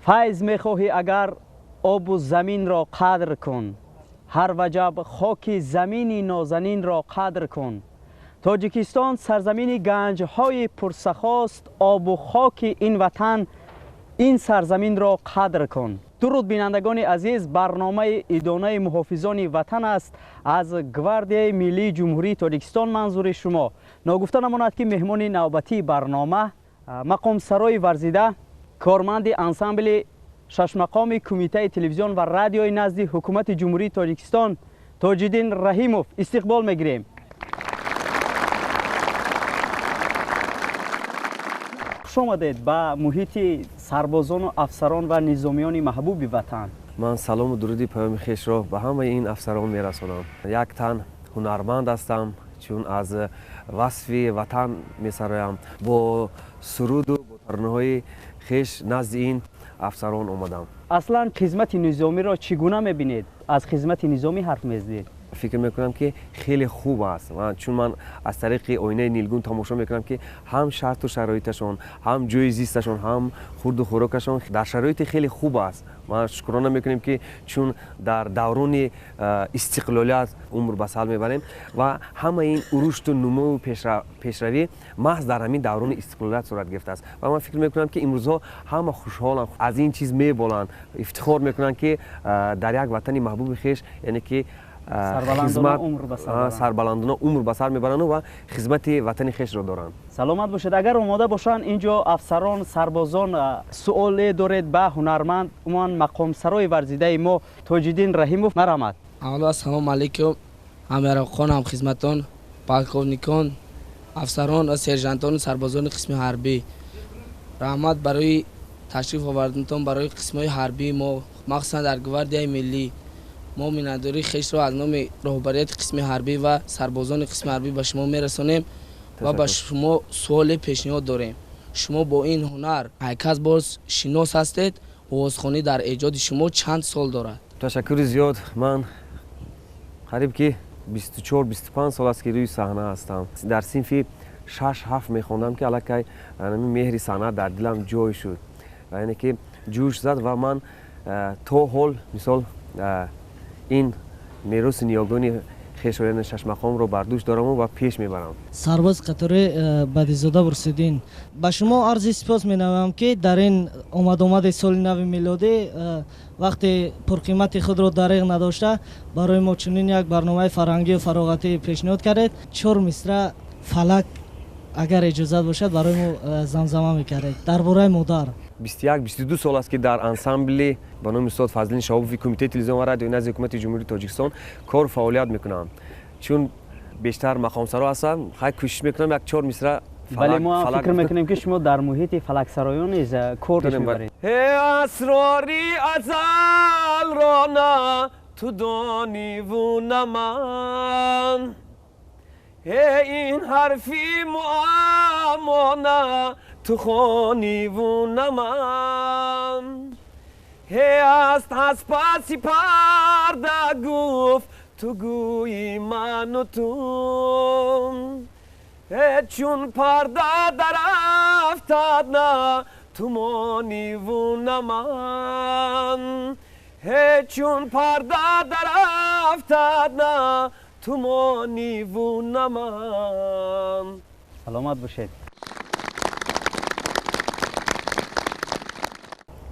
Файз мехоҳӣ агар обу заминро қадр кун, ҳар ваҷаб хоки замини нозанинро қадр кун. Тоҷикистон сарзамини ганҷҳои пурсахост, обу хоки ин ватан ин сарзаминро қадр кун. Дуруд бинандагони азиз, барномаи идонаи муҳофизони ватан аст аз Гвардияи миллии Ҷумҳурии Тоҷикистон манзури шумо. Ногуфта намонад, ки меҳмони навбатии барнома мақомсарои варзида, корманди ансамбли шашмақоми Кумитаи телевизион ва радиои назди Ҳукумати Ҷумҳурии Тоҷикистон Тоҷиддин Раҳимов. Истиқбол мегирем. Хуш омадед ба муҳити сарбозону афсарон ва низомиёни маҳбуби ватан. Ман салому дуруди паёми хешро ба ҳамаи ин афсарон мерасонам. Як тан ҳунарманд ҳастам, чун аз васфи ватан месароям. Бо суруду бо таронаҳои хеш назди ин афсарон омадам. Аслан хизмати низомиро чӣ гуна мебинед? Аз хизмати низомӣ ҳарф мезадед. Фикр мекунам, ки хеле хуб аст, чун ман аз тариқи оинаи нилгун тамошо мекунам, ки ҳам шарту шароиташон, ҳам ҷои зисташон, ҳам хурду хӯрокашон дар шароити хеле хуб аст. Ман шукрона мекунем, ки чун дар даврони истиқлолият умр ба сар мебарем ва ҳамаи ин урушту нумӯу пешравӣ маҳз дар ҳамин даврони истиқлолият сурат гирифтааст. Ва ман фикр мекунам, ки имрӯзҳо ҳама хушҳоланд, аз ин чиз меболанд, ифтихор мекунанд, ки дар як ватани маҳбуби хеш, яъне ки сарбаландона умр ба сар мебаранду ва хизмати ватани хешро доранд. Саломат бошед. Агар омода бошанд инҷо афсарон, сарбозон, суоле доред ба ҳунарманд, умуман мақомсарои варзидаи мо Тоҷиддин Раҳимов, марҳамат. Аввало ассалому алайкум ҳамяроқон, ҳамхизматон, полковникон, афсарон ва сержантону сарбозони қисми ҳарбӣ. Раҳмат барои ташриф овардантон барои қисмҳои ҳарбии мо, махсусан дар Гвардияи миллӣ. Мо миннатдории хешро аз номи роҳбарияти қисми ҳарбӣ ва сарбозони қисми ҳарбӣ ба шумо мерасонем ва ба шумо суоле пешниҳод дорем. Шумо бо ин ҳунар ҳайкас боз шинос ҳастед. Овозхонӣ дар эҷоди шумо чанд сол дорад? Ташаккури зиёд. Ман қариб ки 24-25 сол аст, ки рӯи саҳна ҳастам. Дар синфи 6-7 мехондам, ки аллакай меҳри санъат дар дилам ҷой шуд, яъне ки ҷӯш зад ва ман то ҳол мисол ин мероси ниёгони хешро, яъне шашмақомро бар дӯш дораму ва пеш мебарам. Сарбоз қатори Бадизода Бурсиддин, ба шумо арзи сипос менамоям, ки дар ин омадомади соли нави милодӣ вақти пурқимати худро дариғ надошта барои мо чунин як барномаи фарҳангию фароғатӣ пешниҳод кардед. Чор мисра фалак агар иҷозат бошад барои мо замзама мекардед дар бораи модар. 21-22 сол аст, ки дар ансамбли ба номи устод Фазлиддин Шаҳобови Кумитаи телевизион ва радиои назди Ҳукумати Ҷумҳурии Тоҷикистон кор фаъолият мекунам. Чун бештар мақомсаро ҳастам, хай кӯшиш мекунам як чор мисра. Вале мо ҳам фикр мекунем, ки шумо дар муҳити фалаксароён низ кор пеш мебаред. Асрори азалро на ту дониву на ман, ин ҳарфи муаммо на ту хониву на ман, аст аз паси парда гуфт ту гӯи ману ту, чун парда дарафтад на ту мониву на ман, чун парда дарафтад на ту мониву на ман. Саломат бошед.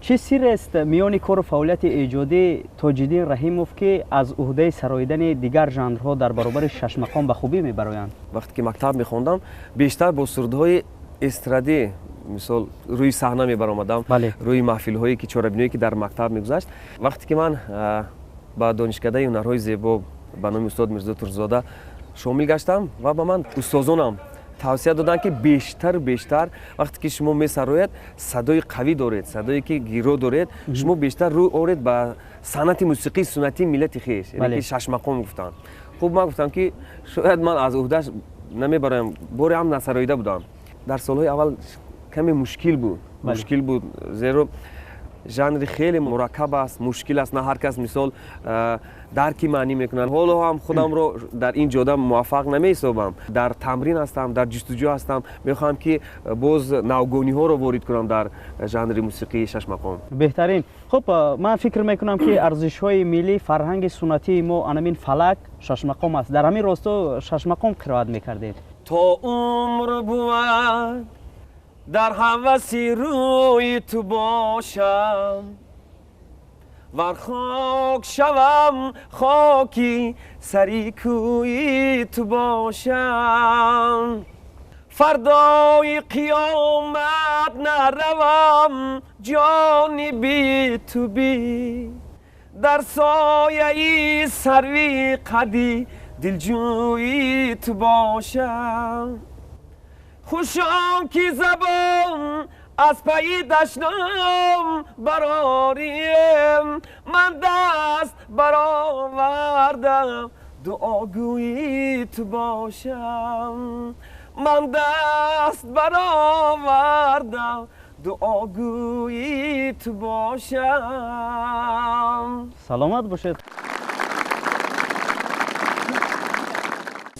Чӣ сир аст миёни кору фаъолияти эҷодии Тоҷиддин Раҳимов, ки аз уҳдаи сароидани дигар жанрҳо дар баробари шашмақом ба хубӣ мебароянд? Вақте ки мактаб мехондам, бештар бо сурудҳои эстрадӣ мисол рӯи саҳна мебаромадам, рӯи маҳфилҳое ки чорабиниҳое ки дар мактаб мегузашт. Вақте ки ман ба Донишкадаи ҳунарҳои зебо ба номи устод Мирзо Турсунзода шомил гаштам ва ба ман устозонам тавсия доданд, ки бештару бештар вақте ки шумо месароед, садои қавӣ доред, садое ки гиро доред, шумо бештар рӯ оред ба санъати мусиқии суннатии миллати хеш, яъне ки шашмақом гуфтанд. Хуб, ман гуфтам, ки шояд ман аз уҳдаш намебароям, боре ҳам насароида будам. Дар солҳои аввал каме мушкил буд, мушкил буд, зеро Жанри хеле мураккаб аст, мушкил аст, на ҳар кас мисол дарки маънӣ мекунад. Ҳоло ҳам худамро дар ин ҷода муваффақ намеҳисобам, дар тамрин ҳастам, дар ҷустуҷӯ ҳастам. Мехоҳам ки боз навгониҳоро ворид кунам дар жанри мусиқии шашмақом. Беҳтарин. Хуб, ман фикр мекунам, ки арзишҳои миллӣ, фарҳанги суннатии мо анамин фалак шашмақом аст. Дар ҳамин росто шашмақом қироат мекардед. То умр бувад дар ҳаваси рӯи ту бошам, вар хок шавам хоки сари кӯи ту бошам, фардои қиёмат наравам ҷониби ту би, дар сояи сарви қади дилҷӯи ту бошам. Хушон ки забон аз пайи дашном барорем, ман даст баровардам дуогӯи ту бошам, ман даст баровардам дуогӯи ту бошам. Саломат бошед.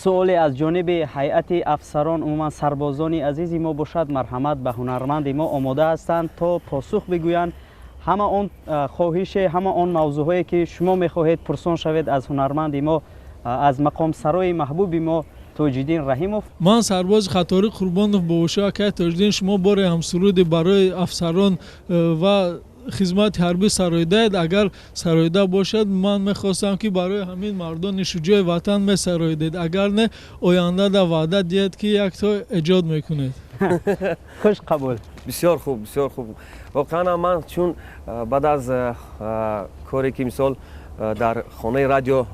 Суоле аз ҷониби ҳайати афсарон, умуман сарбозони азизи мо бошад, марҳамат ба ҳунарманди мо омода ҳастанд то посух бигӯянд. Ҳама он хоҳише, ҳама он мавзӯъҳое ки шумо мехоҳед пурсон шавед аз ҳунарманди мо, аз мақомсарои маҳбуби мо Тоҷиддин Раҳимов. Ман сарбози Хаторӣ Қурбонов бо акай Тоҷиддин, шумо боре ҳамсуруди барои афсарон ва хизмати ҳарбӣ сароидаед. Агар сароида бошад, ман мехостам, ки барои ҳамин мардони шуҷои ватан месароидед. Агар не, оянда да ваъда диҳед, ки якто эҷод мекунед. Хуш қабул. Бисёр хуб, бисёр хуб. Воқеан ман чун баъд аз коре ки мисол дар хонаи радио,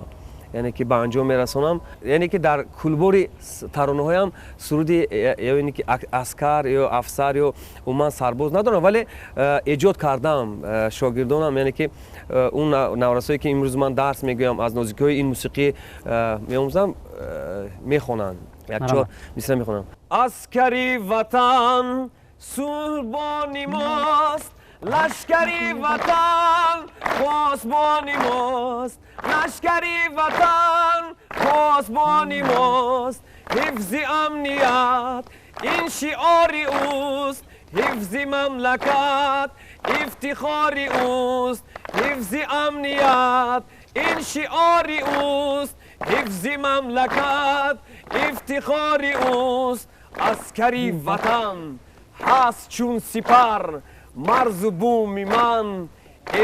яъне ки ба анҷом мерасонам, яъне ки дар кулбори таронаҳоям суруди ё ки аскар ё афсар ё умуман сарбоз надорам, вале эҷод кардам. Шогирдонам, яъне ки он наврасое ки имрӯз ман дарс мегӯям, аз нозикиҳои ин мусиқӣ меомӯзам, мехонанд. Якчор мисра мехонам. Аскари ватан сулҳбони мост, лашкари ватан посбони мост, лашкари ватан посбони мост, ҳифзи амният ин шиори ӯст, ҳифзи мамлакат ифтихори ӯст, ҳифзи амният ин шиори ӯст, ҳифзи мамлакат ифтихори ӯст. Аскари ватан ҳаст чун сипар, марзу буми ман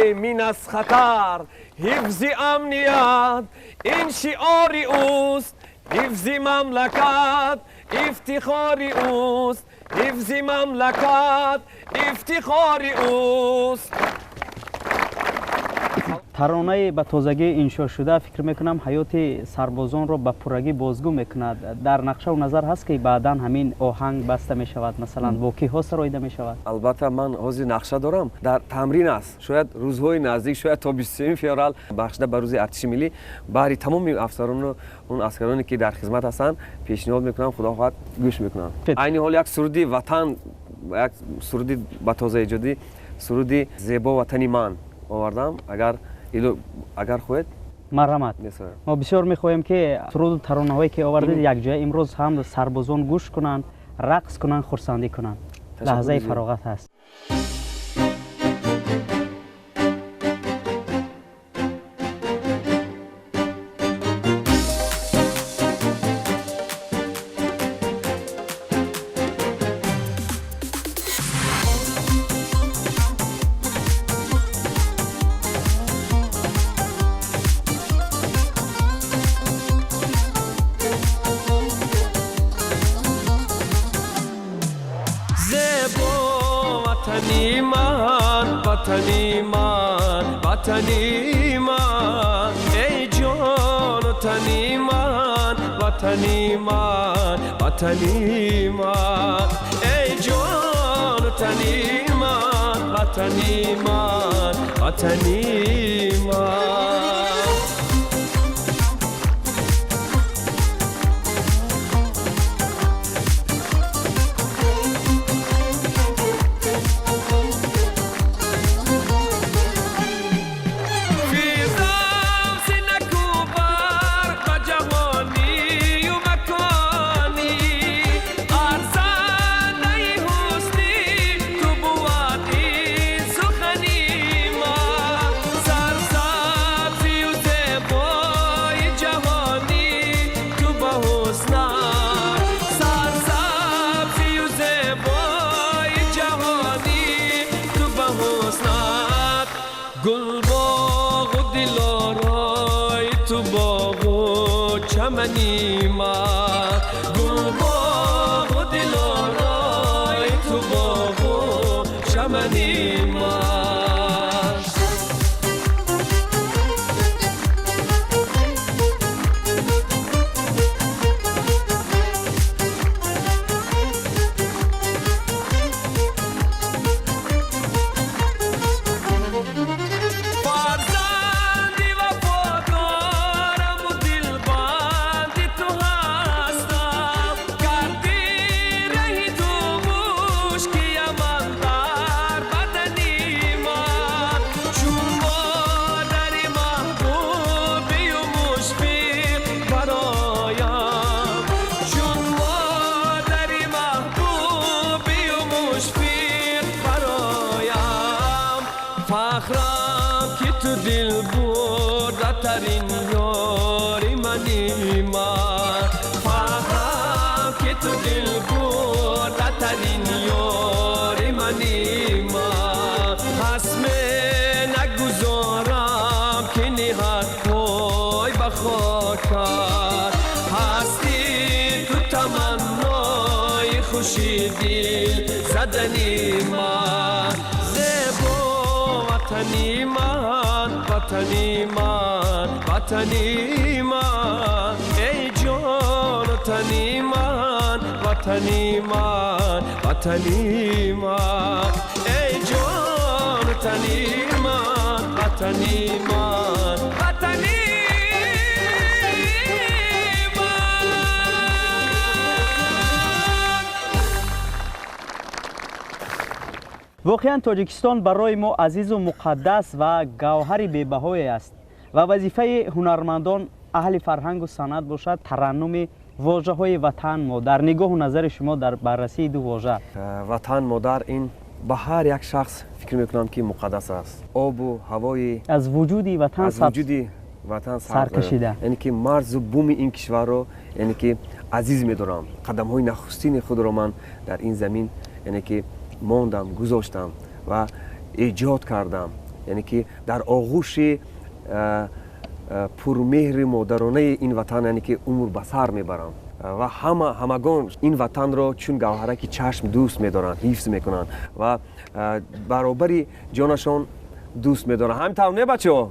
эмин аз хатар, ҳифзи амният ин шиори ӯст, ҳифзи мамлакат ифтихори ӯст, ҳифзи мамлакат ифтихори ӯст. Таронаи ба тозагӣ иншо шуда, фикр мекунам, ҳаёти сарбозонро ба пуррагӣ бозгӯ мекунад. Дар нақшаву назар ҳаст, ки баъдан ҳамин оҳанг баста мешавад, масалан, бо киҳо сароида мешавад? Албатта, ман ҳозир нақша дорам, дар тамрин аст. Шояд рӯзҳои наздик, шояд то 23 феврал бахшида ба рӯзи артиши миллӣ баҳри тамоми афсарону он аскароне ки дар хизмат ҳастанд пешниҳод мекунам. Худо хоҳад, гӯш мекунам. Айни ҳол як суруди ватан, як суруди ба тоза эҷодӣ, суруди зебо «Ватани ман» овардам. Агар хоҳед, Марҳамат, мо бисёр мехоҳем, ки суруду таронаҳое ки овардед, якҷоя имрӯз ҳам сарбозон гӯш кунанд, рақс кунанд, хурсандӣ кунанд. Лаҳзаи фароғат ҳаст. Ватани ман, ватани ман, ватани ман, эй ҷону тани ман, ватани ман, ватани ман, эй ҷону тани ман, ватани ман, ватани ман. Боғу чамани ман, гулбоғу дилорои ту, боғу чамани ман. Фарзанди вафодораму дилбанди ту ҳастам, гарди раҳи ту мушкияман дар бадани ман, чун модари маҳбубию мушфиқ бароям, чун модари маҳбубию мушфиқ бароям. Фахрам, ки ту дилбурдатарин ёри мани ман, фахрам, ки ту дилбурдатарин ёри мани ман. Ҳасме нагузорам, ки ниҳад пой ба хокат, ҳастӣ ту таманнои хуши дил задани ман. Зебо ватани ман, ватани ман, ватани ман, эй ҷону тани ман, ватани ман, ватани ман, эй ҷону тани ман, ватани ман, ватани ман. Воқеан, Тоҷикистон барои мо азизу муқаддас ва гавҳари бебаҳое аст ва вазифаи ҳунармандон, аҳли фарҳангу санъат бошад тараннуми вожаҳои ватан, модар. Нигоҳу назари шумо дар баррасии ду вожа? Ватан, модар ин ба ҳар як шахс, фикр мекунам, ки муқаддас аст. Обу ҳавои аз вуҷуди ватан аз вуҷуди ватан саркашида. Яъне ки марзу буми ин кишварро, яъне ки, азиз медорам. Қадамҳои нахустини худро ман дар ин замин, яъне ки, мондам, гузоштам ва эҷод кардам, яъне ки дар оғӯши пурмеҳри модаронаи ин ватан, яъне ки, умр ба сар мебарам ва ҳама ҳамагон ин ватанро чун гавҳараки чашм дӯст медоранд, ҳифз мекунанд ва баробари ҷонашон дӯст медоранд. Ҳамин тавр не, бачаҳо?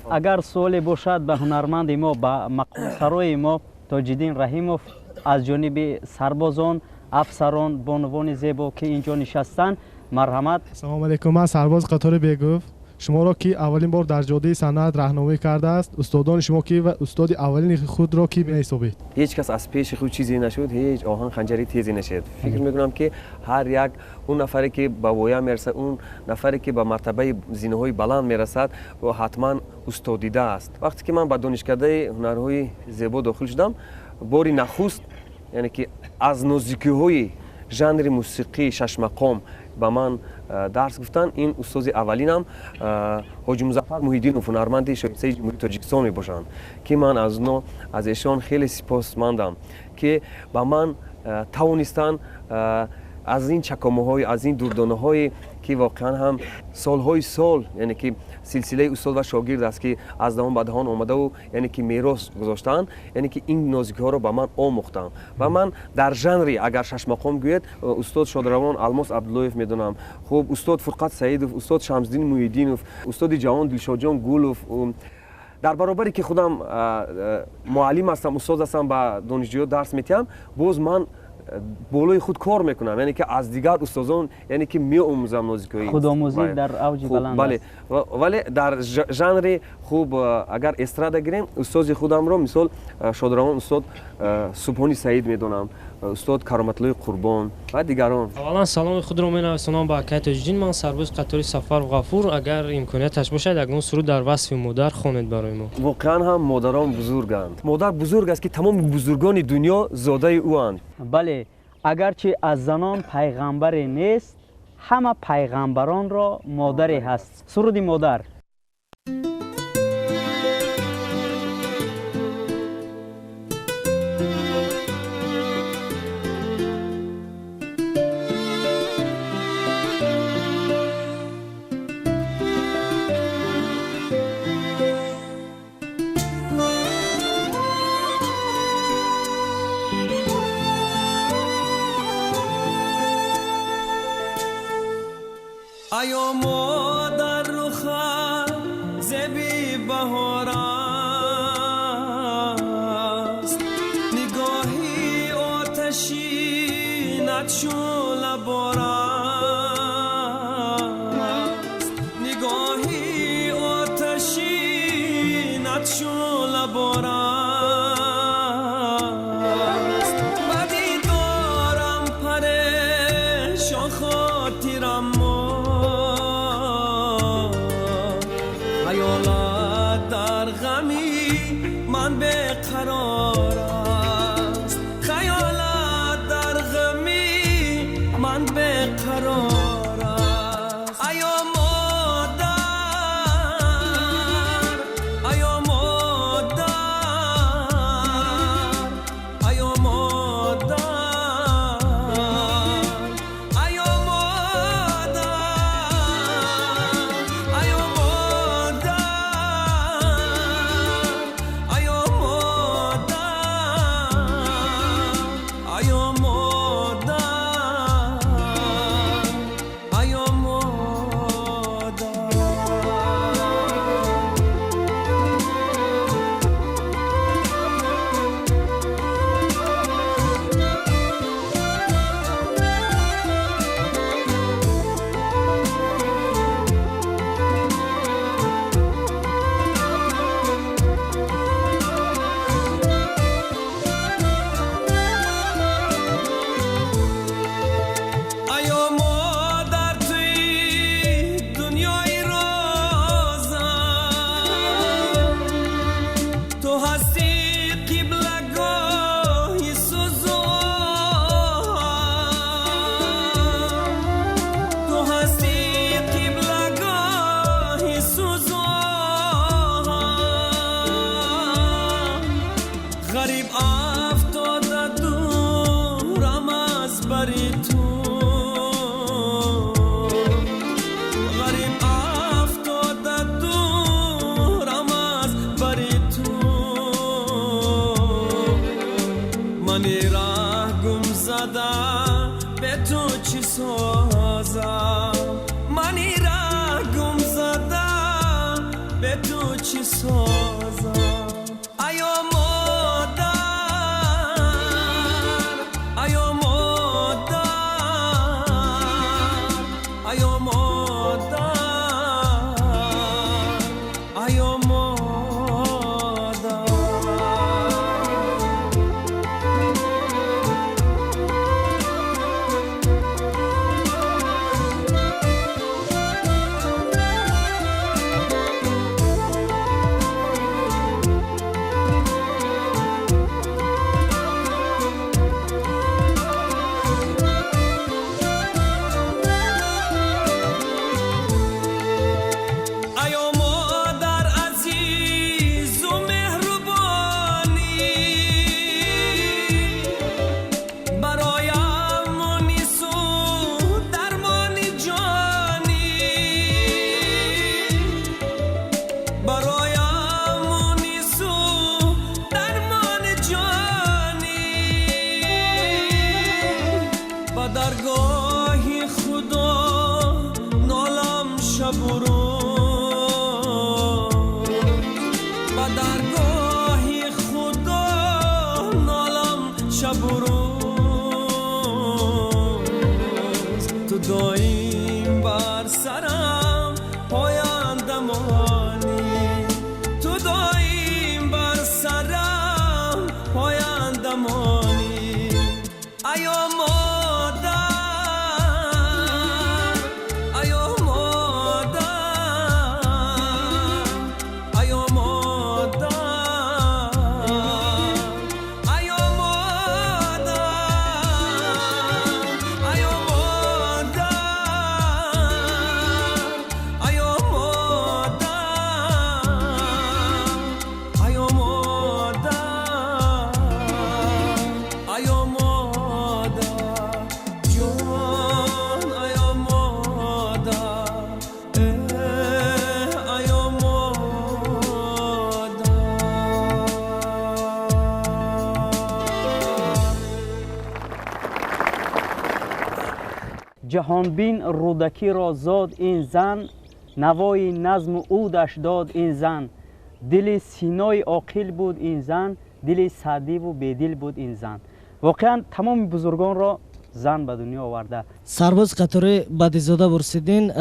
Агар суоле бошад ба ҳунарманди мо, ба мақомсарои мо Тоҷиддин Раҳимов аз ҷониби сарбозон, афсарон, бонувони зебо, ки ин ҷо нишастанд, марҳамат. Ассалому алайкум, ман сарбоз қатори Бегов. Шуморо ки аввалин бор дар ҷодаи санъат раҳнамоӣ кардааст? Устодони шумо ки ва устоди аввалини худро ки меҳисобед? Ҳеҷ кас аз пеши худ чизе нашуд, ҳеҷ оҳан ханҷари тезе нашуд. Фикр мекунам, ки ҳар як он нафаре, ки ба воя мерасад, он нафаре, ки ба мартабаи зинаҳои баланд мерасад, ӯ ҳатман устодида аст. Вақте ки ман ба донишкадаи ҳунарҳои зебо дохил шудам, бори нахуст, яъне ки, аз нозикиҳои жанри мусиқии шашмақом ба ман дарс гуфтанд. Ин устози аввалинам Ҳоҷи Музаффар Муҳиддинов, ҳунарманди шоистаи Ҷумҳурии Тоҷикистон мебошанд, ки ман аз оно аз эшон хеле сипосмандам, ки ба ман тавонистанд аз ин чакомаҳои, аз ин дурдонаҳое, ки воқеан ҳам солҳои сол, яъне ки, силсилаи устод ва шогирд аст, ки аз даҳон ба даҳон омадаву, яъне ки, мерос гузоштаанд, яъне ки, ин нозикиҳоро ба ман омӯхтанд. Ва ман дар жанри, агар шашмақом гӯед, устод шодравон Алмос Абдуллоев медонам, хуб, устод Фурқат Саидов, устод Шамсиддин Муҳиддинов, устоди ҷавон Дилшодҷон Гулов. Дар баробаре ки худам муаллим ҳастам, устод ҳастам, ба донишҷӯё дарс метиҳам, боз ман болои худ кор мекунам, яъне ки, аз дигар устозон, яъне ки, меомӯзам нозикиҳои Худомӯзӣ дар авҷи баланд. Бале, вале дар жанри, хуб, агар эстрада гирем, устози худамро, мисол, шодравон устод Субҳони Саид медонам, устод Кароматлои Қурбон ва дигарон. Аввалан саломи худро менависонам ба акай Тоҷиддин. Ман сарбози қатори Сафаров Ғафур. Агар имконияташ бошад, ягон суруд дар васфи модар хонед барои мо. Воқеан ҳам модарон бузурганд. Модар бузург аст, ки тамоми бузургони дунё зодаи ӯанд. Бале, агарчи аз занон пайғамбаре нест, ҳама пайғамбаронро модаре ҳаст. Суруди модар. Аё модар рухат зеби баҳор аст, нигоҳи оташинат шӯълабор аст, нигоҳи оташинат шӯълабор аст. Ба дидорам парешон хотирам, хаёлат дар ғами ман беқарор аст, хаёлат дар ғами ман беқарор аст. Аё модар, аё модар, аё модар, аё модар, аё модар, аё модар, аё модар, аё модар. Аё модар, туи дунёи розам, ту ҳастӣ қиблагоҳи сӯзоҳам, ту ҳастӣ қиблагоҳи сӯзоҳам. Ғариб афтода дурам аз бари ту, ғариб афтода дурам аз бари ту. Мани раҳ гум зада бе ту чӣ созам, мани раҳ гум зада бе ту чӣ созам. Аё модар, аё модар, аё модар, аё модар. Аё модар, азизу меҳрубонӣ, бароям мунису дармони ҷонӣ, бароям мунису дармони ҷонӣ. Ба даргоҳи Худо нолам шабу рӯз, ба даргоҳи Худо нолам шабу рӯз. Ту доим бар сарам пояндамонӣ, ту доим бар сарам пояндамонӣ. Аё модар, аё модар, аё модар, аё модар, аё модар, аё модар, аё модар, аё модар. Ҷаҳонбин Рӯдакиро зод ин зан, навои назму удаш дод ин зан. Дили Синои оқил буд ин зан, дили Саъдиву бедил буд ин зан. Воқеан тамоми бузургонро зан ба дунё оварда. Сарбоз қатори Бадизода Бурсиддин,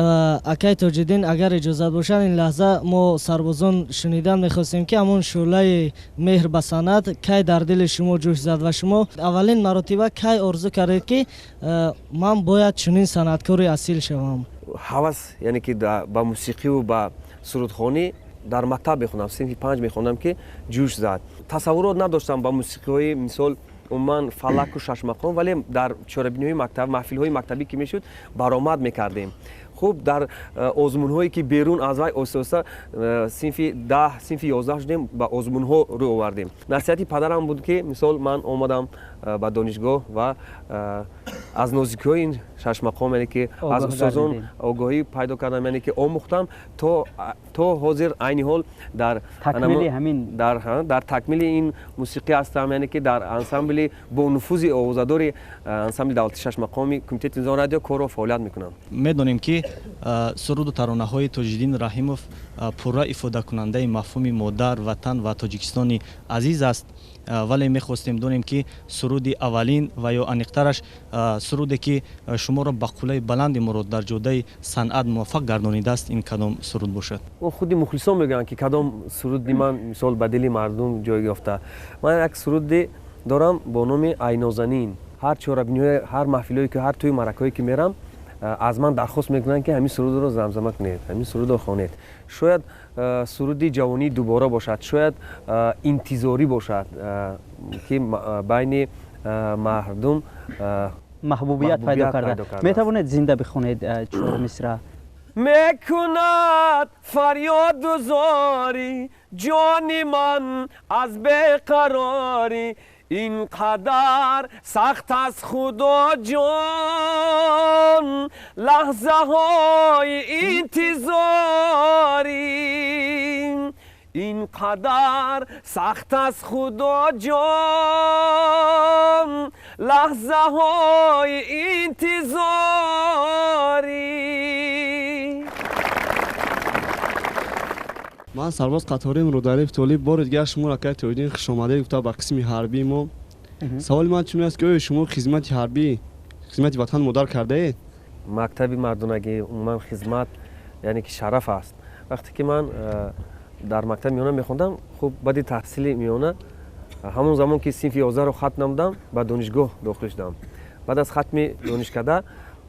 акай Тоҷиддин, агар иҷозат бошад, ин лаҳза мо сарбозон шунидан мехостем, ки ҳамон шӯълаи меҳр ба санъат кай дар дили шумо ҷӯш зад ва шумо аввалин маротиба кай орзу кардед, ки ман бояд чунин санъаткори асил шавам? Ҳавас, яъне ки ба мусиқиву ба сурудхонӣ, дар мактаб мехондам, синфи панҷ мехондам, ки ҷӯш зад. Тасаввурот надоштам ба мусиқиҳои, мисол, умуман фалаку шашмақом, вале дар чорабиниҳои мактаб, маҳфилҳои мактабӣ ки мешуд, баромад мекардем. Хуб, дар озмунҳое ки берун аз вай, оҳиста оҳиста синфи 10, синфи 11 шудем, ба озмунҳо рӯ овардем. Насиҳати падарам буд, ки мисол ман омадам ба донишгоҳ ва аз нозикиҳои ин шашмақом, яъне ки аз устозон огоҳӣ пайдо кардам, яъне ки омӯхтам, то ҳозир айни ҳол дар такмили ин мусиқӣ ҳастам, яъне ки дар ансамбли бонуфузи овозадори ансамбли давлати шашмақоми Кумитаи телевизион радио корро фаъолият мекунам. Медонем, ки суруду таронаҳои Тоҷиддин Раҳимов пурра ифодакунандаи мафҳуми модар, ватан ва Тоҷикистони азиз аст, вале мехостем донем, ки суруди аввалин ва ё аниқтараш суруде, ки шуморо ба қуллаи баланди мурод дар ҷодаи санъат муваффақ гардонидааст, ин кадом суруд бошад? Худи мухлисон мегӯянд, ки кадом суруди ман, мисол, ба дили мардум ҷой ёфта. Ман як суруде дорам бо номи «Ай нозанин». Ҳар чорабиниҳое, ҳар маҳфилҳое ки, ҳар тӯи маъракаҳое ки мерам, аз ман дархост мекунанд, ки ҳамин сурудро замзама кунед, ҳамин сурудро хонед. Шояд суруди ҷавонии дубора бошад, шояд интизорӣ бошад, ки байни мардум маҳбубият пайдо карда. Метавонед зинда бихонед чор мисра? Мекунад фарёду зорӣ ҷони ман аз беқарорӣ, ин қадар сахт аст, Худоҷон, лаҳзаҳои интизорӣ, ин қадар сахт аст, Худоҷон, лаҳзаҳои интизорӣ. Ман сарбоз қатори Муродариф Толиб. Бори дигар шуморо, акай Тоҷиддин, хушомадед гуфта ба қисми ҳарбии мо. Саволи ман чунин аст, ки оё шумо хизмати ҳарбӣ, хизмати ватан модар кардаед? Мактаби мардонагӣ, умуман хизмат, яъне ки шараф аст. Вақте ки ман дар мактаби миёна мехондам, хуб, баъди таҳсили миёна, ҳамон замон ки синфи 11-ро хатм намудам, ба донишгоҳ дохил шудам. Баъд аз хатми донишкада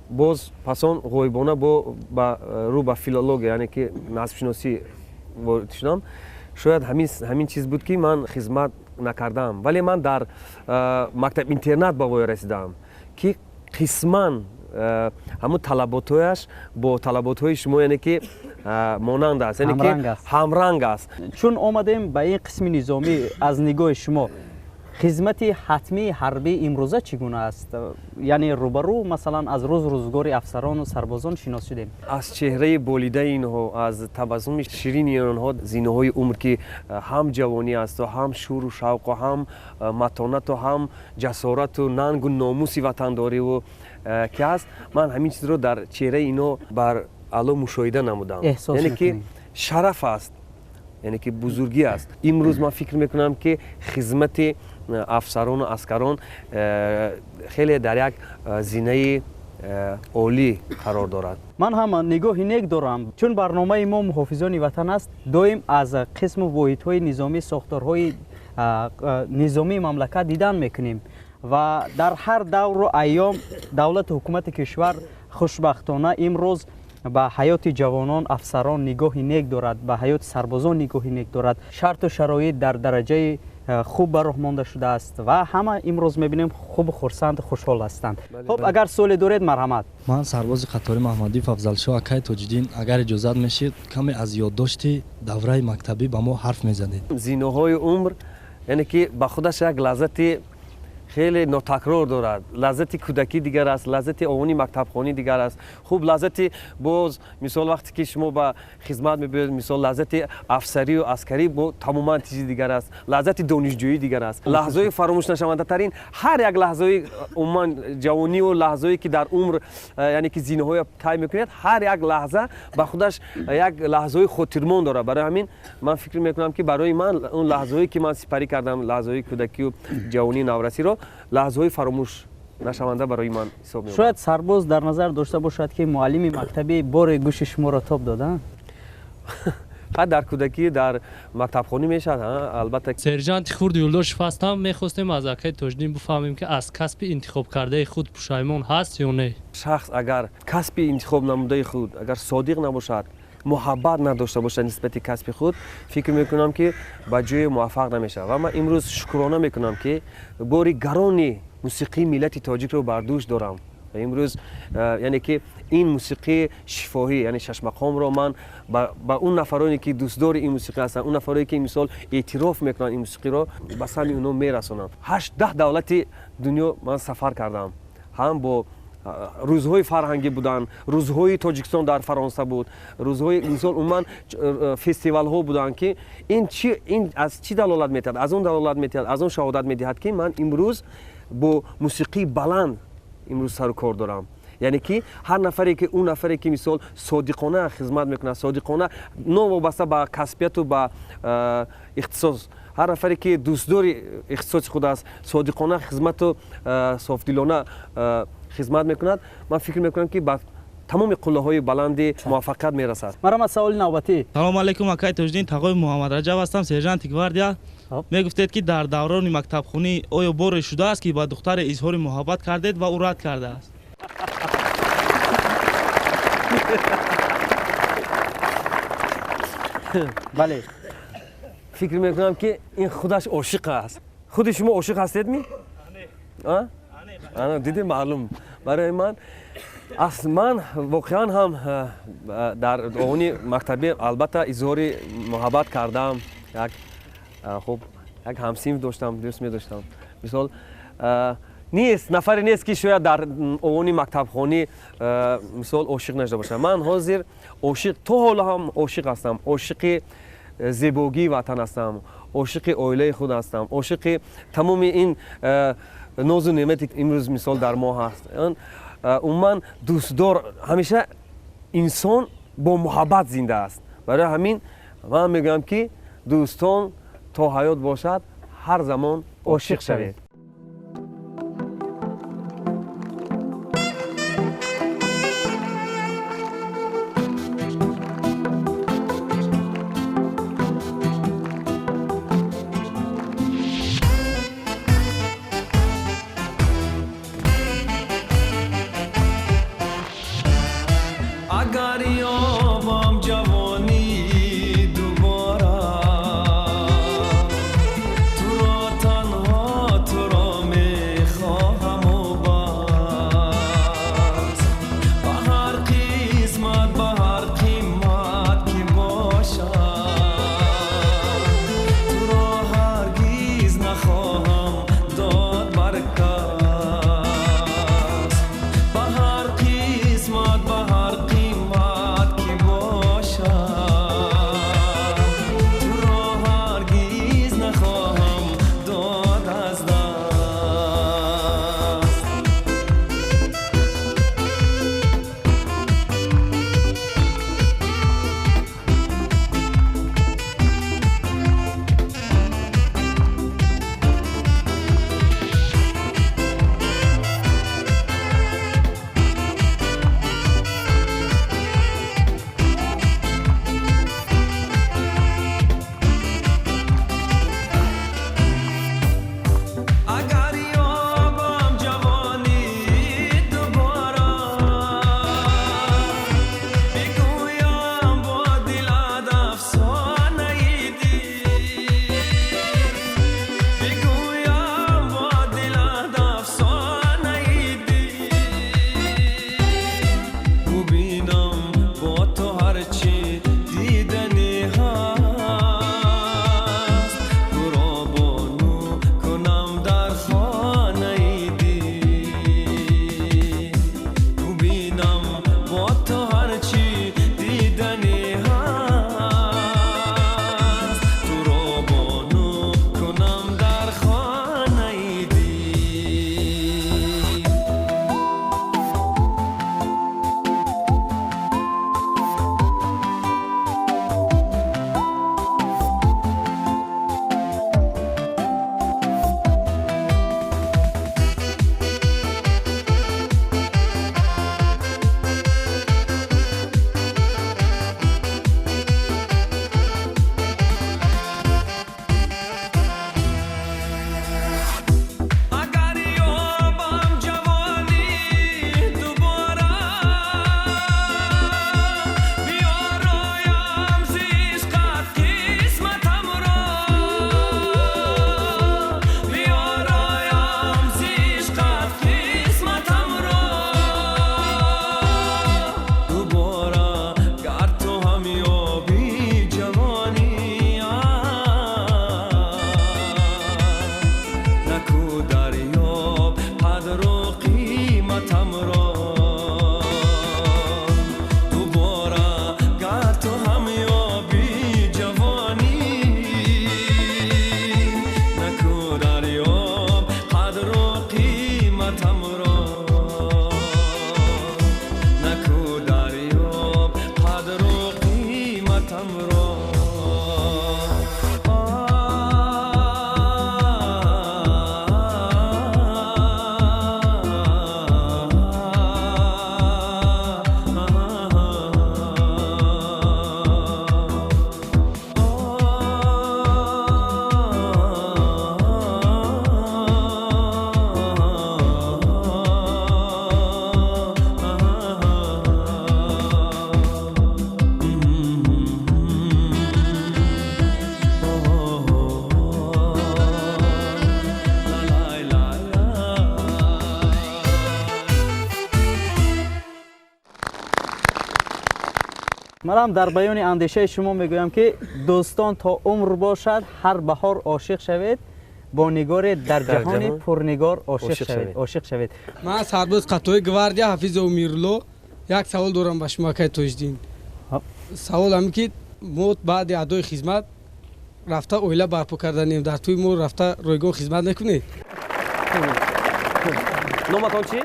боз пасон ғоибона рӯ ба филология, яъне ки насбшиносӣ ворид шудам. Шояд ҳамин чиз буд, ки ман хизмат накардам, вале ман дар мактаб интернат ба воя расидаам, ки қисман ҳамун талаботҳояш бо талаботҳои шумо, яъне ки, монанд аст, яъне ки ҳамранг аст. Чун омадем ба ин қисми низомӣ, аз нигоҳи шумо хизмати ҳатмии ҳарбӣ имрӯза чӣ гуна аст? Яъне рӯбарӯ, масалан, аз рӯз рӯзгори афсарону сарбозон шинос шудем. Аз чеҳраи болидаи инҳо, аз табассуми ширини онҳо, зинаҳои умр, ки ҳам ҷавонӣ асту ҳам шӯру шавқу ҳам матонату ҳам ҷасорату нангу номуси ватандориву ки ҳаст, ман ҳамин чизро дар чеҳраи инҳо бар аъло мушоҳида намудам, яъне ки шараф аст, яъне ки бузургӣ аст. Имрӯз ман фикр мекунам, ки хизмати афсарону аскарон хеле дар як зинаи олӣ қарор дорад. Ман ҳам нигоҳи нек дорам, чун барномаи мо «Муҳофизони ватан» аст, доим аз қисму воҳидҳои низомӣ, сохторҳои низомии мамлакат дидан мекунем ва дар ҳар давру айём давлату ҳукумати кишвар хушбахтона имрӯз ба ҳаёти ҷавонон, афсарон нигоҳи нек дорад, ба ҳаёти сарбозон нигоҳи нек дорад. Шарту шароит дар дараҷаи хуб ба роҳ монда шудааст ва ҳама имрӯз мебинем хубу хурсанду хушҳол ҳастанд. Хуб, агар суоле доред, марҳамат. Ман сарбози қатори Маҳмадиев Афзалшоҳ. Акай Тоҷиддин, агар иҷозат мешид, каме аз ёддошти давраи мактабӣ ба мо ҳарф мезадед. Зинаҳои умр, яъне ки ба худаш як лаззати Хеле нотакрор дорад. Лаззати кӯдакӣ дигар аст, лаззати овони мактабхонӣ дигар аст. Хуб, лаззати боз, мисол, вақте ки шумо ба хизмат мебиёед, мисол, лаззати афсарию аскарӣ бо тамоман чизи дигар аст, лаззати донишҷӯӣ дигар аст. Лаҳзаҳои фаромӯшнашавандатарин, ҳар як лаҳзаҳои умуман ҷавонию лаҳзаҳое ки дар умр, яъне ки зинаҳоя тай мекунед, ҳар як лаҳза ба худаш як лаҳзаҳои хотирмон дорад. Барои ҳамин ман фикр мекунам, ки барои ман он лаҳзаҳое ки ман сипарӣ кардам, лаҳзаҳои кӯдакию ҷавонии наврасиро, лаҳзаҳои фаромӯш нашаванда барои ман ҳисоб меёбад. Шояд сарбоз дар назар дошта бошад, ки муаллими мактабӣ боре гӯши шуморо тоб дода. Фақат дар кӯдакӣ, дар мактабхонӣ мешавад, албатта. Сержанти хурд Юлдошев ҳастам. Мехостем аз акаи Тоҷиддин бифаҳмем, ки аз касби интихобкардаи худ пушаймон ҳаст ё не. Шахс агар касби интихоб намудаи худ агар содиқ набошад, муҳаббат надошта бошад нисбати касби худ, фикр мекунам, ки ба ҷое муваффақ намешавад. Ва ман имрӯз шукрона мекунам, ки бори гарони мусиқии миллати тоҷикро бар дӯш дорам. Ва имрӯз, яъне ки ин мусиқии шифоҳӣ, яъне шашмақомро ман ба он нафароне ки дӯстдори ин мусиқӣ ҳастанд, он нафароне ки мисол эътироф мекунанд ин мусиқиро, ба самъи онҳо мерасонам. 8-10 давлати дунё ман сафар кардам, ҳам бо рӯзҳои фарҳангӣ буданд, рӯзҳои Тоҷикистон дар Фаронса буд, рӯзҳои, мисол, умуман фестивалҳо буданд, ки ин чи, ин аз чӣ далолат метиҳад? Аз он далолат метиҳад, аз он шаҳодат медиҳад, ки ман имрӯз бо мусиқии баланд имрӯз сару кор дорам. Яъне ки ҳар нафаре ки, он нафаре ки, мисол, содиқона хизмат мекунад, содиқона, новобаста ба касбияту ба ихтисос, ҳар нафаре ки дӯстдори ихтисоси худ аст, содиқона хизмату софдилона хизмат мекунад, ман фикр мекунам, ки ба тамоми қуллаҳои баланди муваффақият мерасад. Марҳамат, саволи навбатӣ. Салому алайкум, акаи Тоҷиддин. Тағои Муҳаммадраҷаб ҳастам, сержанти гвардия. Мегуфтед, ки дар даврони мактабхонӣ оё боре шудааст, ки ба духтаре изҳори муҳаббат кардед ва ӯ рад кардааст? Бале. Фикр мекунам, ки ин худаш ошиқ аст. Худи шумо ошиқ ҳастед ми? Ана диди, маълум. Барои ман ас ман воқеан ҳам дар овони мактабӣ албатта изҳори муҳаббат кардам. Як, хуб, як ҳамсинф доштам, дӯст медоштам. Мисол, нест нафаре нест, ки шояд дар овони мактабхонӣ, мисол, ошиқ нашуда бошам. Ман ҳозир ошиқ, то ҳоло ҳам ошиқ ҳастам, ошиқи зебогии ватан ҳастам, ошиқи оилаи худ ҳастам, ошиқи тамоми ин нозу неъмате имрӯз, мисол, дар мо ҳаст. Умуман дӯстдор, ҳамеша инсон бо муҳаббат зинда аст. Барои ҳамин ман мегӯям, ки дӯстон, то ҳаёт бошад, ҳар замон ошиқ шавед. Агар ёбам ҷавонӣ дубора, туро танҳо, туро Манам дар баёни андешаи шумо мегӯям, ки дӯстон, то умр бошад, ҳар баҳор ошиқ шавед, бо нигоре дар ҷаҳони пурнигор ошиқ шавед. Ман сарбоз қатори гвардия Ҳафизов Мирулло, як савол дорам ба шумо, акай Тоҷиддин. Савол ҳамин, ки мо баъди адои хизмат рафта оила барпо карданем, дар тӯи мо рафта ройгон хизмат мекунед? Номатон чӣ?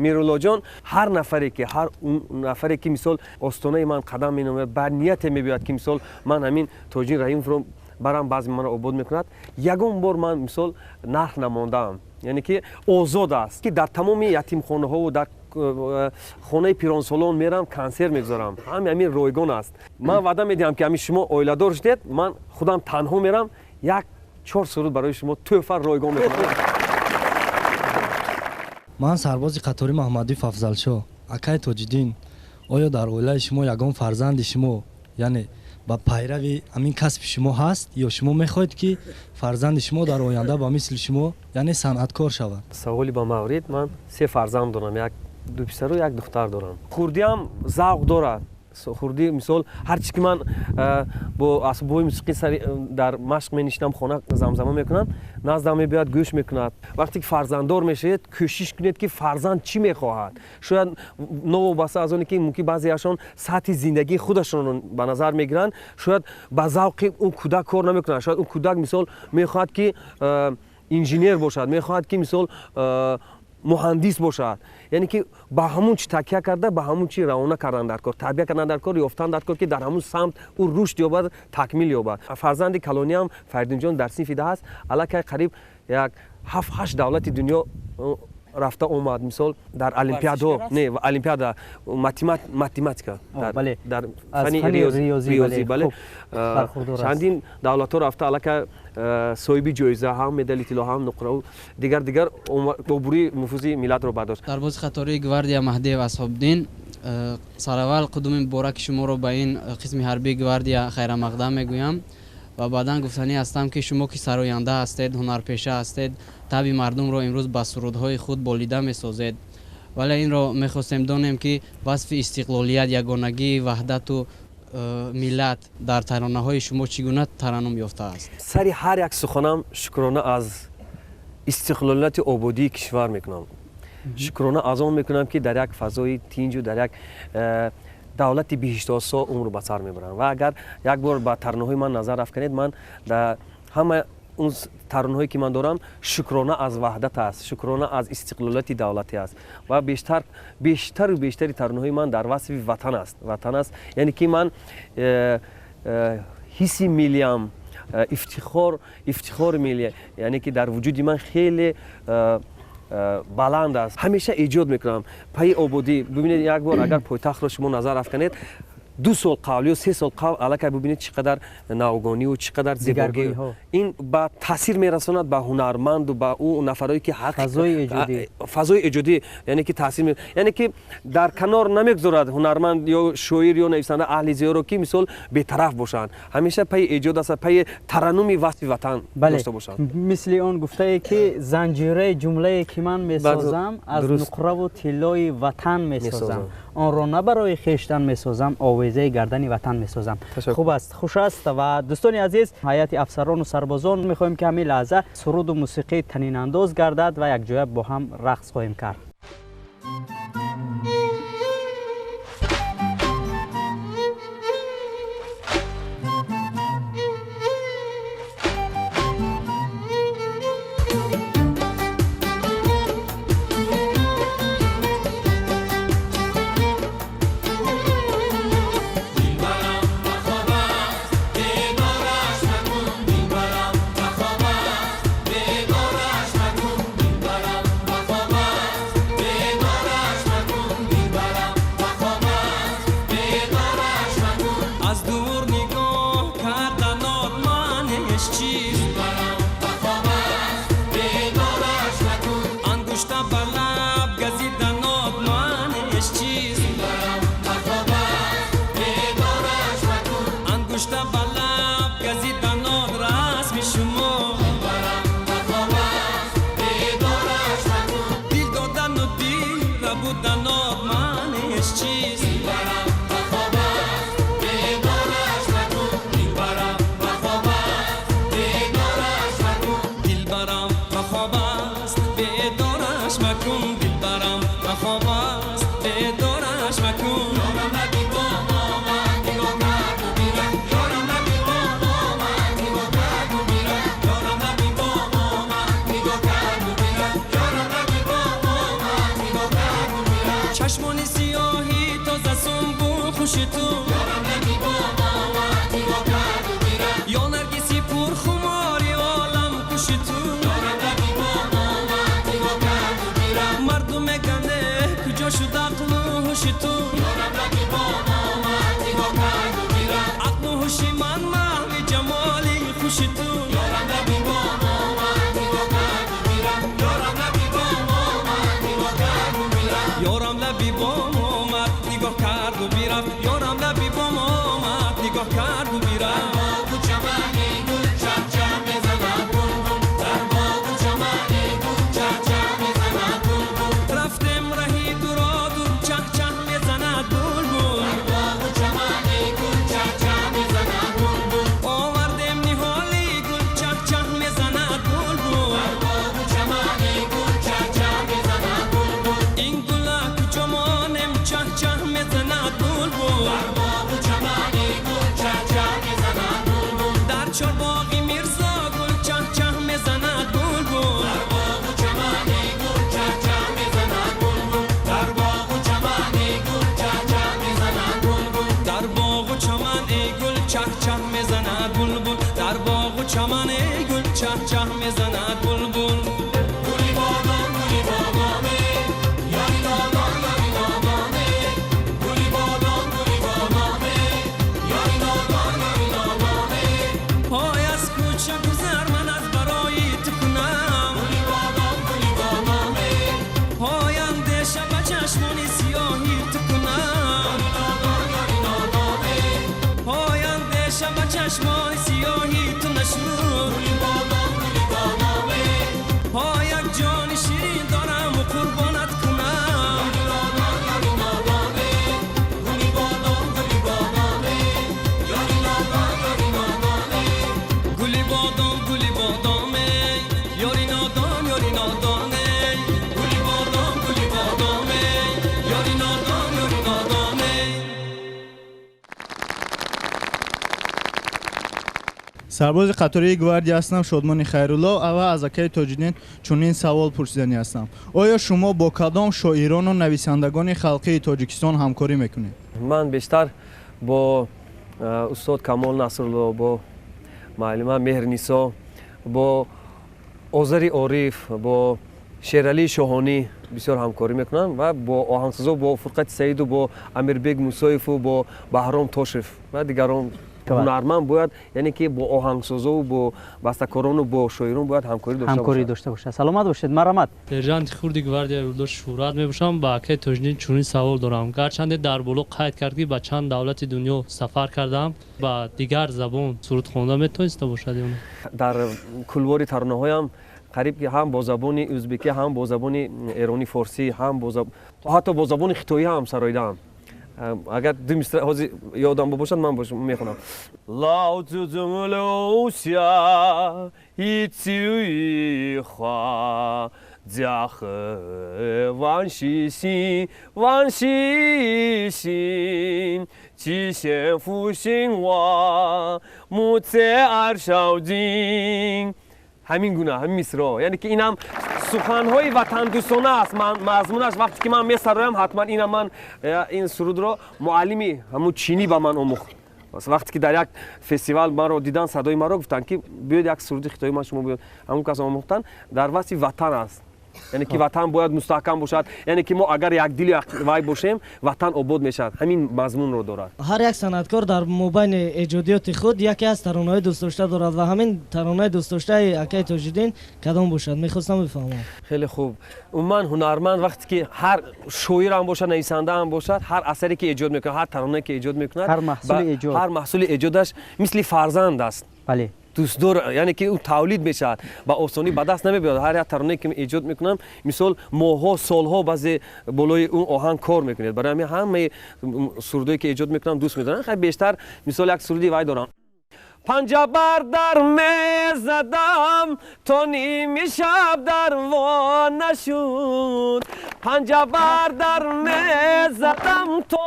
Мируллоҷон, ҳар нафаре ки мисол остонаи ман қадам менамояд, ба нияте мебиёяд, ки мисол ман ҳамин Тоҷиддин Раҳимовро барам, баъзе маро обод мекунад, ягон бор ман мисол нарх намондаам, яъне ки озод аст, ки дар тамоми ятимхонаҳову дар хонаи пиронсолон мерам, консерт мегузорам, ҳамин ройгон аст. Ман ваъда медиҳам, ки ҳамин шумо оиладор шудед, ман худам танҳо мерам, як чор суруд барои шумо тӯҳфа ройгон мекунам. Ман сарбози қатори Маҳмадиев Афзалшоҳ. Акай Тоҷиддин, оё дар оилаи шумо ягон фарзанди шумо, яъне ба пайрави ҳамин касби шумо ҳаст, ё шумо мехоҳед, ки фарзанди шумо дар оянда ба мисли шумо, яъне санъаткор шавад? Саволи ба маврид. Ман се фарзанд дорам, як ду писару як духтар дорам. Хурдиам завқ дорад. Хурдӣ мисол ҳарчи ки ман бо асбоби мусиқӣ дар машқ менишинам, хона замзама мекунам, наздам мебиёяд, гӯш мекунад. Вақте ки фарзанддор мешавед, кӯшиш кунед, ки фарзанд чӣ мехоҳад. Шояд новобаста аз оне ки мумкин баъзеашон сатҳи зиндагии худашонро ба назар мегиранд, шояд ба завқи он кӯдак кор намекунанд. Шояд он кӯдак мисол мехоҳад, ки инженер бошад, мехоҳад, ки мисол муҳандис бошад. Яъне ки ба ҳамун чи такя карда, ба ҳамун чи равона кардан дар кор, тарбия кардан дар кор, ёфтан дар кор, ки дар ҳамун самт ӯ рушд ёбад, такмил ёбад. Фарзанди калониам Фаридунҷон дар синфи 10 аст. Аллакай қариб як ҳафт ҳашт давлати дунё рафта омад, мисол дар олимпиадо, не, олимпиада математика, дар фани риёзӣ, бале, чандин давлатҳо рафта, аллакай соҳиби ҷоиза, ҳам медали тилло, ҳам нуқраву дигар дигар, обрӯи нуфузи миллатро бардошт. Сарбози қатории гвардия Маҳдиев Асҳобдин, сараввал қудуми мубораки шуморо ба ин қисми ҳарбии гвардия хайрамақдам мегӯям ва баъдан гуфтанӣ ҳастам, ки шумо ки сароянда ҳастед, ҳунарпеша ҳастед, табъи мардумро имрӯз ба сурудҳои худ болида месозед, вале инро мехостем донем, ки васфи истиқлолият, ягонагӣ, ваҳдату миллат дар таронаҳои шумо чӣ гуна тараннум ёфтааст? Сари ҳар як суханам шукрона аз истиқлолияти ободии кишвар мекунам, шукрона аз он мекунам, ки дар як фазои тинҷу дар як давлати биҳиштосо умр ба сар мебарам. Ва агар як бор ба таронаҳои ман назар афканед, ман дар ҳама он таронаҳое ки ман дорам, шукрона аз ваҳдат аст, шукрона аз истиқлолияти давлатӣ аст ва бештар бештару бештари таронаҳои ман дар васфи ватан аст, ватан аст. Яъне ки ман ҳисси миллиам, ифтихори милли, яъне ки дар вуҷуди ман хеле баланд аст. Ҳамеша эҷод мекунам пайи ободӣ. Бибинед, як бор агар пойтахтро шумо назар афканед, 2 сол қабл ё 3 сол қабл, аллакай бибинед, чӣ қадар навгониву чӣ қадар зебогӣ. Ин ба таъсир мерасонад ба ҳунарманду ба ӯ нафарое ки фазои эҷодӣ, яъне ки таъсир, яъне ки дар канор намегузорад ҳунарманд ё шоир ё нависанда, аҳли зиёро, ки мисол бетараф бошанд, ҳамеша пайи эҷод аст, пайи тараннуми васфи ватан дошта бошанд. Мисли он гуфтае, ки занҷираи ҷумлае ки ман месозам, аз нуқраву тиллои ватан месозам, онро на барои хештан месозам, овезаи гардани ватан месозам. Хуб аст, хуш аст. Ва дӯстони азиз, ҳайати афсарону сарбозон, мехоҳем, ки ҳамин лаҳза суруду мусиқӣ танинандоз гардад ва якҷоя бо ҳам рақс хоҳем кард. мезанад булбул. Гули бодом, гули бодоме, ёри нодон, ёри нодоне. Гули бодом, гули бодоме, ёри нодон, ёри нодоне. Ой, аз кӯча гузар ман аз барои ту кунам. Гули бодом, гули бодоме, ой, андеша ба чашмони сиёҳи ту кунам. Ёри нодон, ёри нодоне, ой, андеша ба чашмони сиёҳи ту нашуд. Гули бодом, гули бодоме, ой, як ҷони ширин дорам ва қурбонат кунам. Ёри нодон, ёри нодоне, гули бодом, гули бодоме, ёри нодон, ёри нодоне. Гули бодом, гули бодоме, ёри нодон, ёри нодоне. Гули бодом, гули бодоме, ёри нодон, ёри нодоне. Сарбози қатории гвардия ҳастам, Шодмони Хайрулло, ва аз акаи Тоҷиддин чунин савол пурсиданӣ ҳастам. Оё шумо бо кадом шоирону нависандагони халқии Тоҷикистон ҳамкорӣ мекунед? Ман бештар бо устод Камол Насрулло, бо муаллима Меҳрнисо, бо Озари Ориф, бо Шералии Шоҳонӣ бисёр ҳамкорӣ мекунам ва бо оҳангсозо, бо Фурқати Саиду, бо Амирбек Мусоеву, бо Баҳром Тошев ва дигарон. Ҳунарманд бояд, яъне ки бо оҳангсозову бо бастакорону бо шоирон бояд ҳамкорӣ дошта ҳамкорӣ бошад. Дошта бошад. Саломат бошед, марҳамат. Сержанти хурди гвардия Юлдош Шӯҳрат мебошам. Ба акаи Тоҷиддин чунин савол дорам. Гарчанде дар боло қайд кард, ки ба чанд давлати дунё сафар кардам, ба дигар забон суруд хонда метавониста бошад ё не? Дар кулвори таронаҳоям қариб ки ҳам бо забони ӯзбекӣ, ҳам бо забони эронӣ форсӣ, ҳам ҳатто бо забони хитоӣ ҳам сароидаам. Агар ду мисра ҳозир ёдам бошад, ман мехонам. 老祖宗留下一句话，家和万事兴，万事兴，吉祥福兴旺，木在二少金。Ҳамин гуна ҳамин мисраҳо, яъне ки инам суханҳои ватандӯстона аст мазмунаш. Вақте ки ман месароям, ҳатман инам ман ин сурудро муаллими ҳамун чинӣ ба ман омӯхт. Вақте ки дар як фестивал маро дидан, садои маро, гуфтанд, ки биёед, як суруди хитоӣ ман шумо биёд. Ҳамун кас омӯхтанд. Дар васфи ватан аст, яъне ки ватан бояд мустаҳкам бошад, яъне ки мо агар якдилу яквай бошем, ватан обод мешавад. Ҳамин мазмунро дорад. Ҳар як санъаткор дар мобайни эҷодиёти худ яке аз таронаҳои дӯстдошта дорад ва ҳамин таронаи дӯстдоштаи акаи Тоҷиддин кадом бошад, мехостам бифаҳмам. Хеле хуб. Умуман, ҳунарманд вақте ки ҳар шоирам бошад, нависандаам бошад, ҳар асаре ки эҷод мекунад, ҳар таронае ки эҷод мекунад, ҳар маҳсули эҷод, ҳар маҳсули эҷодаш мисли фарзанд аст. Бале, дӯстдор, яъне ки ӯ тавлид мешавад, ба осонӣ ба даст намебиёд. Ҳар як таронае ки эҷод мекунам, мисол, моҳҳо, солҳо баъзе болои он оҳанг кор мекунед. Барои ҳамин ҳамаи сурудое ки эҷод мекунам, дӯст медорам. Хай, бештар, мисол, як суруди вай дорам. Панҷа бар дар мезадам, то ними шаб дар во нашуд. Панҷа бар дар мезадам, то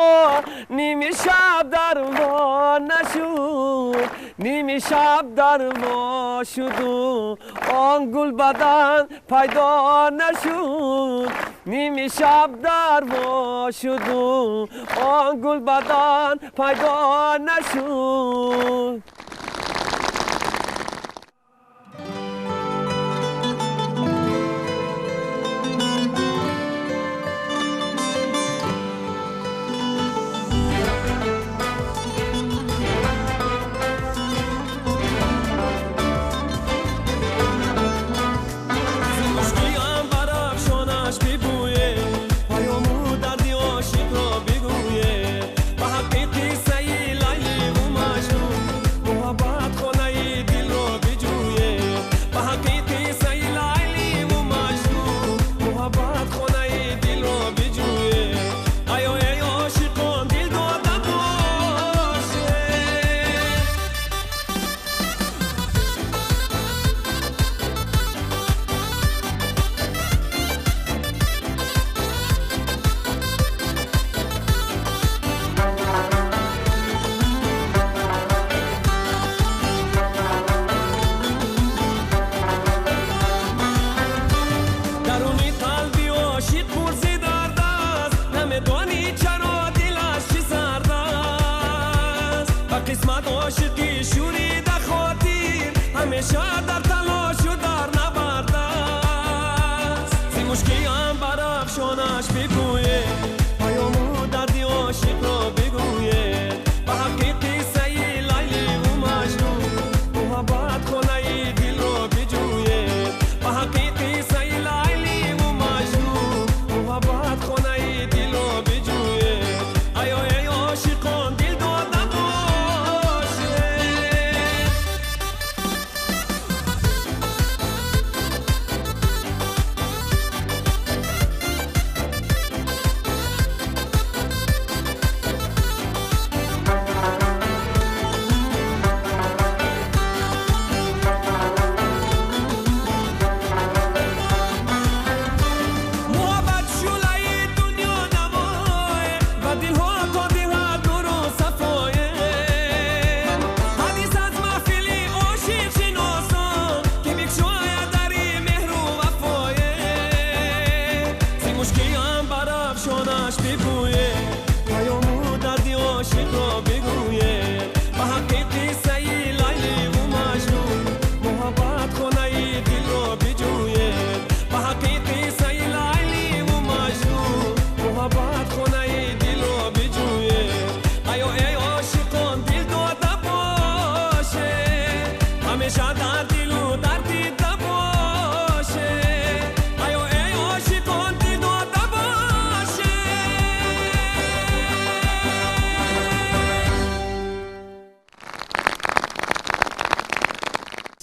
ними шаб дар во нашуд. Ними шаб дар во шуду он гулбадан пайдо нашуд. Ними шаб дар во шуду он гулбадан пайдо нашуд.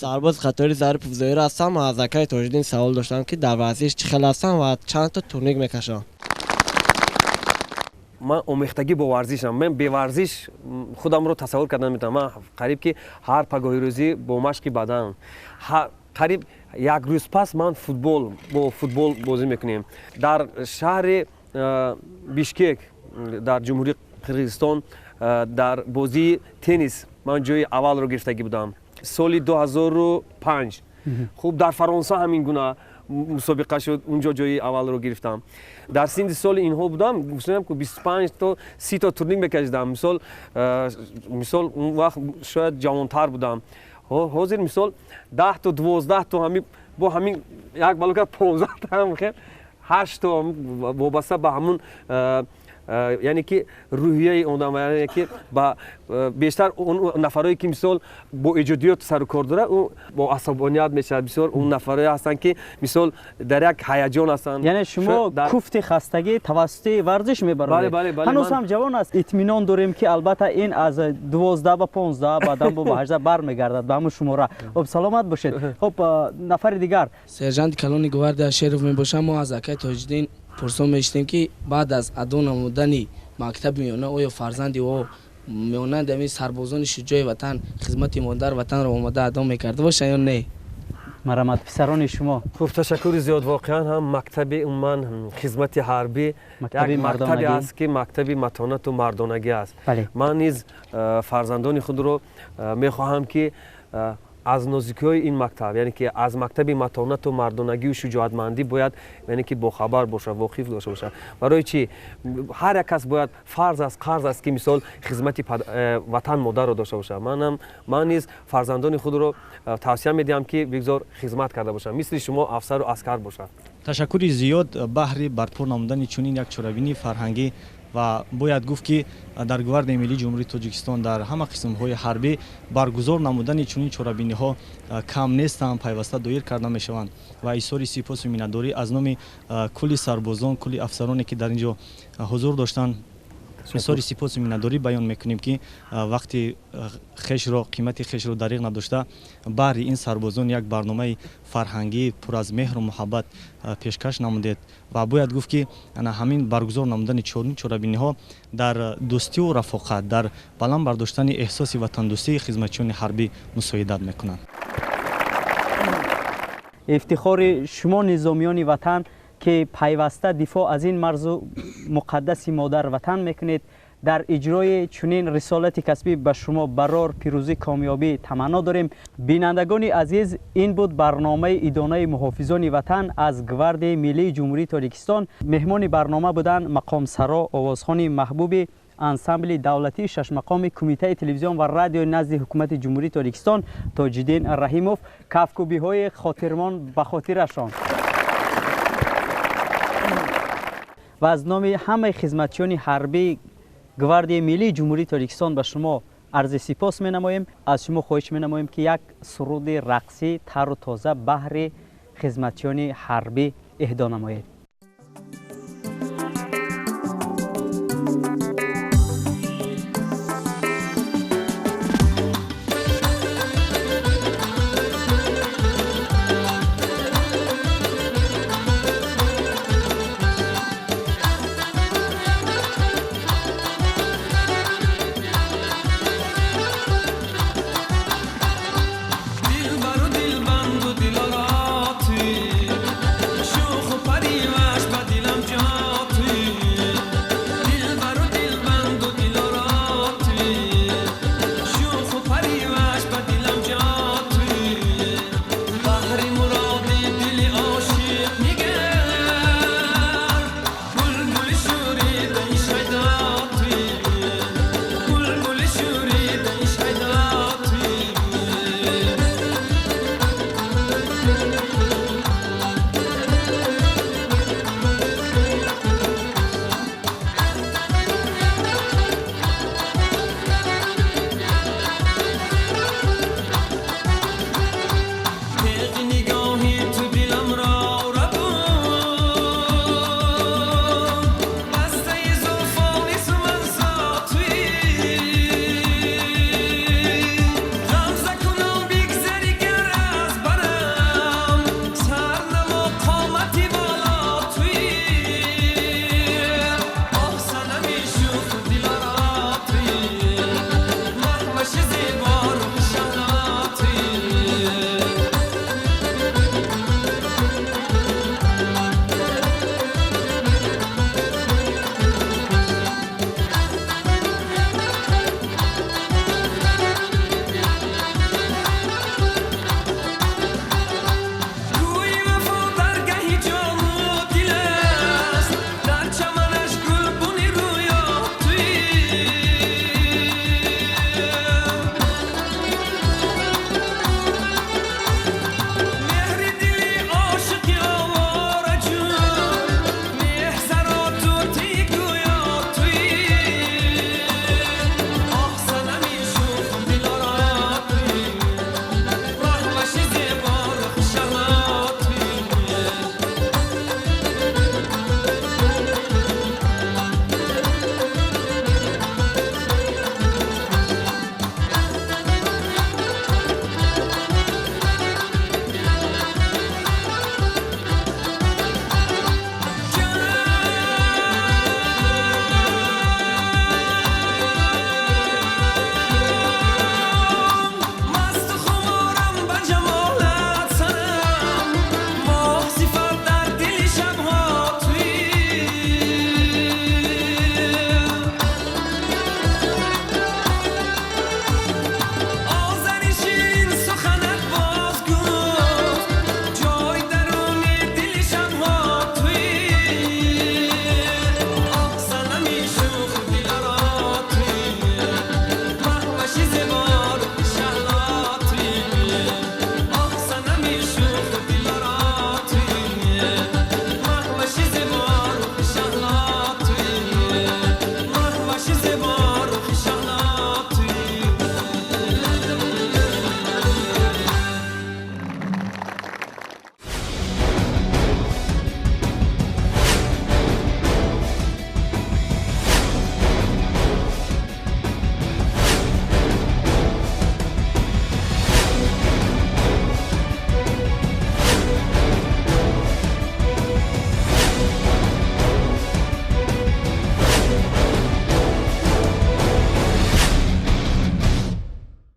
Сарбози қатори Зарипов Зоир ҳастам. Аз акаи Тоҷиддин савол доштам, ки дар варзиш чӣ хел ҳастам ва чанд то турник мекашам. Ман омехтагӣ бо варзишам. Ман беварзиш худамро тасаввур карда наметавонам. Ман қариб ки ҳар пагоҳи рӯзӣ бо машқи бадан, қариб як рӯз пас ман футбол бо футбол бозӣ мекунем. Дар шаҳри Бишкек, дар Ҷумҳурии Қирғизистон, дар бозии теннис ман ҷои аввалро гирифтагӣ будам соли 2005. Хуб, дар Фаронса ҳамин гуна мусобиқа шуд, унҷо ҷои аввалро гирифтам. Дар синни соли инҳо будам, гуфтам ки 25 то 30 то турник мекашидам. Мисол, он вақт шояд ҷавонтар будам. Ҳозир мисол 10 то 12 то, ҳамин бо ҳамин як балока 15 та ҳам хел 8 то, вобаста ба ҳамун, яъне ки рӯҳияи одам, яъне ки ба бештар он нафарое ки мисол бо эҷодиёт сару кор дорад, ӯ бо асабоният мешавад. Бисёр он нафарое ҳастанд, ки мисол дар як ҳаяҷон ҳастанд. Яъне шумо куфти хастагӣ тавассути варзиш мебаронед. Ҳанӯз ҳам ҷавон аст, итминон дорем, ки албатта ин аз 12 ба 15, баъдан бо 18 бармегардад ба ҳамун шумора. Хуб, саломат бошед. Хуб, нафари дигар. Сержанти калони гвардия Шеров мебошам. Мо аз акаи Тоҷиддин пурсон мешудем, ки баъд аз адо намудани мактаби миёна оё фарзанди ӯ меонанд ҳамин сарбозони шуҷои ватан хизмати модар ватанро омода адо мекарда бошанд ё не? Марҳамат, писарони шумо. Хуб, ташаккури зиёд. Воқеан ҳам мактаби умуман хизмати ҳарбӣ як мактабе аст, ки мактаби матонату мардонагӣ аст. Ман низ фарзандони худро мехоҳам, ки аз нозикиҳои ин мактаб, яъне ки аз мактаби матонату мардонагию шуҷоатмандӣ бояд, яъне ки бохабар бошад, воқиф дошта бошад. Барои чӣ ҳар як кас бояд фарз аст, қарз аст, ки мисол хизмати ватан модарро дошта бошад. Манам, ман низ фарзандони худро тавсия медиҳам, ки бигзор хизмат карда бошанд, мисли шумо афсару аскар бошад. Ташаккури зиёд баҳри барпо намудани чунин як чорабинии фарҳангӣ. Ва бояд гуфт, ки дар Гвардияи миллии Ҷумҳурии Тоҷикистон дар ҳама қисмҳои ҳарбӣ баргузор намудани чунин чорабиниҳо кам нестанд, пайваста доир карда мешаванд. Ва изҳори сипосу миннатдорӣ аз номи кулли сарбозон, кулли афсароне, ки дар ин ҷо ҳузур доштанд, изҳори сипосу миннатдорӣ баён мекунем, ки вақти хешро, қимати хешро дариғ надошта, баҳри ин сарбозон як барномаи фарҳангӣ пур аз меҳру муҳаббат пешкаш намудед. Ва бояд гуфт, ки ҳамин баргузор намудани чунин чорабиниҳо дар дӯстию рафоқат, дар баланд бардоштани эҳсоси ватандӯстии хизматчиёни ҳарбӣ мусоидат мекунанд. Ифтихори шумо низомиёни ватан, ки пайваста дифоъ аз ин марзу муқаддаси модар ватан мекунед, дар иҷрои чунин рисолати касбӣ ба шумо барор, пирӯзӣ, комёбӣ таманно дорем. Бинандагони азиз, ин буд барномаи идонаи муҳофизони ватан аз Гвардияи миллии Ҷумҳурии Тоҷикистон. Меҳмони барнома буданд мақомсаро, овозхони маҳбуби ансамбли давлатии шашмақоми Кумитаи телевизион ва радиои назди Ҳукумати Ҷумҳурии Тоҷикистон Тоҷиддин Раҳимов. Кафкӯбиҳои хотирмон ба хотирашон. Ва аз номи ҳамаи хизматчиёни ҳарбии Гвардияи миллии Ҷумҳурии Тоҷикистон ба шумо арзи сипос менамоем. Аз шумо хоҳиш менамоем, ки як суруди рақсӣ тару тоза баҳри хизматчиёни ҳарбӣ эҳдо намоед.